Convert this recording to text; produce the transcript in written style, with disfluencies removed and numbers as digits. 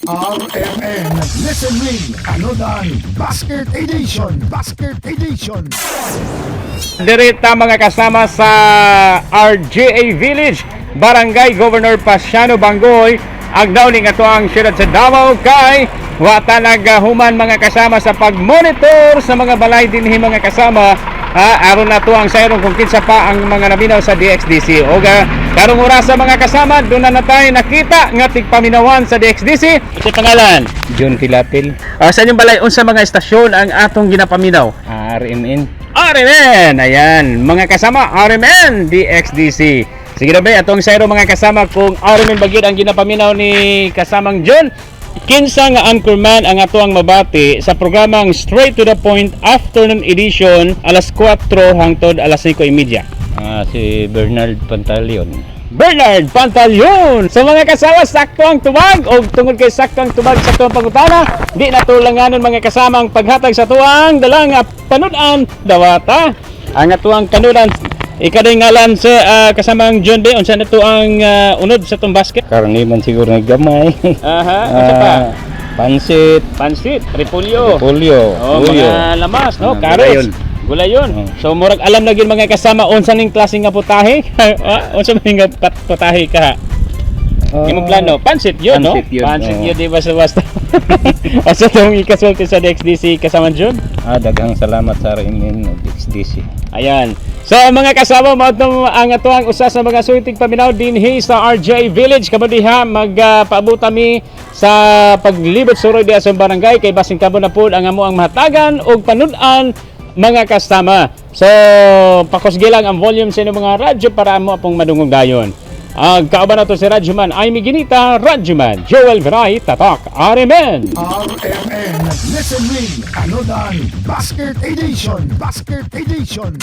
RMN Listen Ring Kanodan Basket Edition. Basket Edition. Direta, mga kasama, sa RJA Village, Barangay Governor Paciano Bangoy, ang downing ato ang siyudad sa Davao kay wata naghuman, mga kasama, sa pag-monitor sa mga balay dinhi, mga kasama, ha, aron nato ang sayron kung kinsa pa ang mga naminaw sa DXDC. O karong orasa, mga kasama, doon na tayo nakita nga tigpaminawan sa DXDC. Sa pangalan? John Pilapil. Sa inyong balay, unsa mga istasyon ang atong ginapaminaw? RMN. RMN! Ayan, mga kasama, RMN DXDC. Sige na ba, atong sayro, mga kasama, kung RMN ba gyud ang ginapaminaw ni kasamang John. Kinsa nga anchorman ang ato ang mabati sa programang Straight to the Point Afternoon Edition alas 4 hangtod alas 5:30? Si Bernard Pantaleon. Bernard Pantaleon! Sa mga kasama, sakto ang tubag o tungod kay sakto ang tubag sa tuwang pangutana, di natulanganon, mga kasama, ang paghatag sa tuwang dalang nga panudan dawata. Ang atuang kanudan ikaday ngalan sa kasamang John B. Unsa na to ang unod sa tong basket? Karne man siguro nga gamay. Aha, unsa pa? Pansit, Pansit, repolyo. Polyo, Oh, polyo. mga lamas, no? Gulayon. Carrots. Gulayon. Oh. So murag alam na gyud, mga kasama, unsa ning klase nga putahe? Unsa man nga putahe ka? Imong plano, pansit yun, no? Pansit yun, Pansit oo. yun, di basta-basta. Asa itong ikasulti sa DXDC, kasama Jun? Daghang salamat sa RMN ug XDC. Ayan. So mga kasama, mao to ang atuang usa sa mga suiting paminaw dinhi sa RJ Village. Kamo diha magpaabuta mi sa paglibot suroy diha sa barangay kay basin kamo na pud ang amo ang mahatagan og panud-an, mga kasama. So pakusgi lang ang volume sa inyong mga radyo para amo apong madungog dayon. Ang kauban nato si Radyoman Amy Ginita, Radyoman Joel Veray, Tatak RMN. RMN Listen Ring Kanodan Basket Edition. Basket Edition.